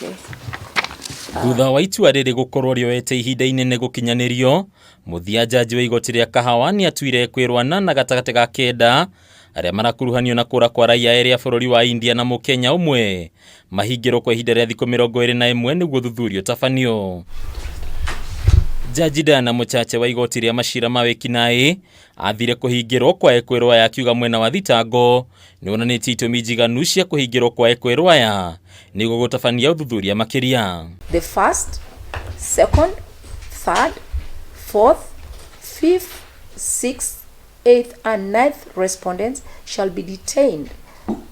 Please. Thutha wa itua rĩrĩ gũkorwo rĩoete ihinda inene gũkinyanĩrio, mũthia njanji wa igoti rĩa Kahawa nĩ atuire kwĩrwo anana gatagatĩ ga kenda arĩa marakuruhanio na kũra kwa raia erĩ a bũrũri wa India na mũkenya ũmwe mahingĩrwo kwa ihinda rĩa thikũ 21 nĩguo ũthuthuria ũtabanio. Jaji Diana Mũchache wa igoti rĩa macira ma wĩkinaĩ athire kũhingĩrwo kwa ekwĩrwo aya akiuga mwena wa thitango nĩ wonanĩtie itũmi njiganu cia kũhingĩrwo kwa ekwĩrwo aya nĩguo gũtabania ũthuthuria makĩria. The first, second, third, fourth, fifth, sixth, eighth, and ninth respondents shall be detained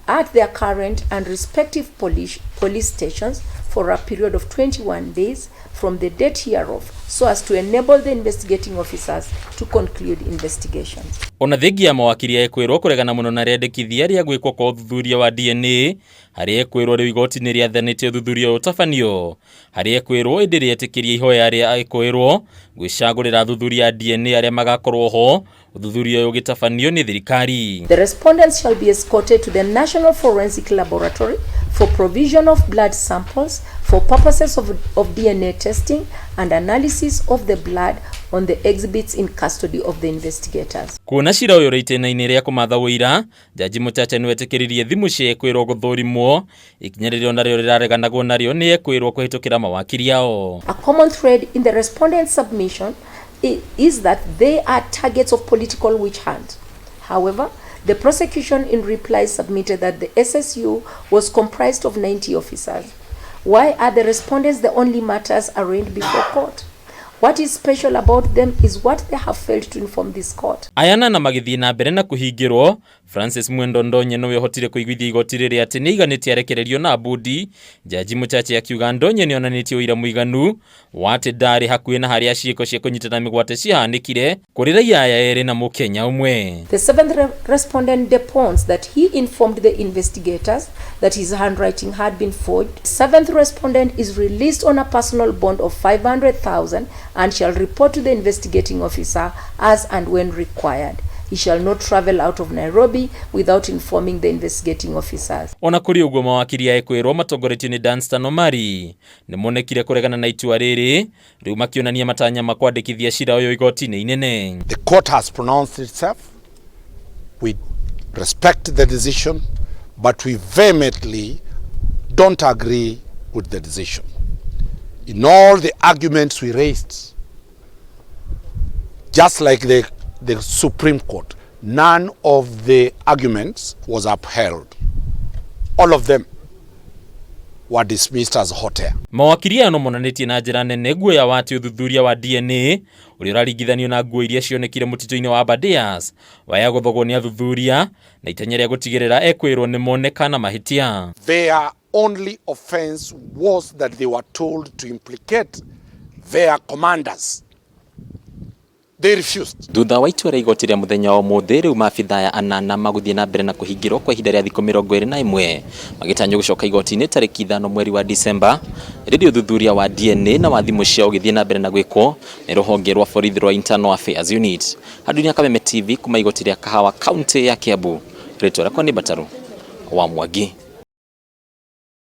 at their current and respective police stations for a period of 21 days from the date hereof, so as to enable the investigating officers to conclude investigations. Ona thengia ya mawakiri a ekwĩrwo kũregana mũno na rĩandĩkithia rĩa gwĩkwo kwa ũthuthuria wa DNA harĩa ekwĩrwo rĩu igoti nĩ rĩathanĩte ũthuthuria ũyũ ũtabanio harĩa ekwĩrwo ĩndĩ rĩetĩkĩria ihoya rĩa ekwĩrwo gwĩcagũrĩra athuthuria a DNA arĩa magakorwo ho ũthuthuria ũyũ ũgĩtabanio nĩ thirikari. The respondents shall be escorted to the National Forensic Laboratory for provision of blood samples for purposes of DNA testing and analysis of the blood on the exhibits in custody of the investigators. Kuona cira ũyũ ũrĩ itĩna-inĩ rĩa kũmatha ũira, Jaji Mũchache nĩwetĩkĩririe thimũ cia ekwĩrwo gũthũrimwo, ikinya rĩrĩa onarĩo rĩrareganagwo narĩo nĩ ekwĩrwo kũhĩtũkĩra mawakiri ao. A common thread in the respondents' submission is that they are targets of political witch hunt. However, the prosecution in reply submitted that the SSU was comprised of 90 officers. Why are the respondents the only matters arraigned before court? What is special about them is what they have failed to inform this court. Aya nana magĩthiĩ na mbere na kũhingĩrwo, Francis Mwendo Ndonye nĩwe ũhotire kũiguithia igoti rĩrĩ atĩ nĩaiganĩtie arekererio na mbũndi. Jaji Mũchache akiuga Ndonye nĩonanĩtie ũira mũiganu wa atĩ ndarĩ hakuhĩ na harĩa ciĩko cia kũnyitana mĩgwate ciahanĩkire kũrĩ raia aya erĩ na mũkenya ũmwe. The seventh respondent depones that he informed the investigators that his handwriting had been forged. Seventh respondent is released on a personal bond of 500,000 and shall report to the investigating officer as and when required. He shall not travel out of Nairobi without informing the investigating officers. Ona kũrĩ ũguo mawakiri a ekwĩrwo matongoretio nĩ Danstan Omari nĩmonekire kũregana na itua rĩrĩ rĩu makĩonania matanya ma kwandĩkithia cira ũyũ igoti-inĩ inene. The court has pronounced itself. We respect the decision, but we vehemently don't agree with the decision. In all the arguments we raised, just like the Supreme Court, none of the arguments was upheld. All of them were dismissed as hot air. Mawakiri aya no monanĩtie na njĩra nene guoya wa atĩ ũthuthuria wa DNA ũrĩa ũraringithanio na nguo iria cionekire mũtitũ-inĩ wa Aberdares waya gũthogwo nĩ athuthuria na itanya rĩa gũtigĩrĩra ekwĩrwo nĩ moneka na mahĩtia. Their only offense was that they were told to implicate their commanders. They refused. Thutha wa itua rĩa igoti rĩa mũthenya wa ũmũthĩ rĩu maabitha aya anana magũthiĩ na mbere na kũhingĩrwo kwa ihinda rĩa thikũ 21 magĩtanywo gũcoka igoti-inĩ tarĩki 5 mweri wa Disemba rĩrĩ ũthuthuria wa DNA na wa thimũ ciao ũgĩthiĩ na mbere na gwĩkwo nĩ rũhonge rwa borithi rwa Internal Affairs Unit. Handũ-inĩ Kameme TV kuma igoti rĩa Kahawa kaunti ya Kiambu, rĩtwa rĩakwa nĩ Mbataru wa Mwangi.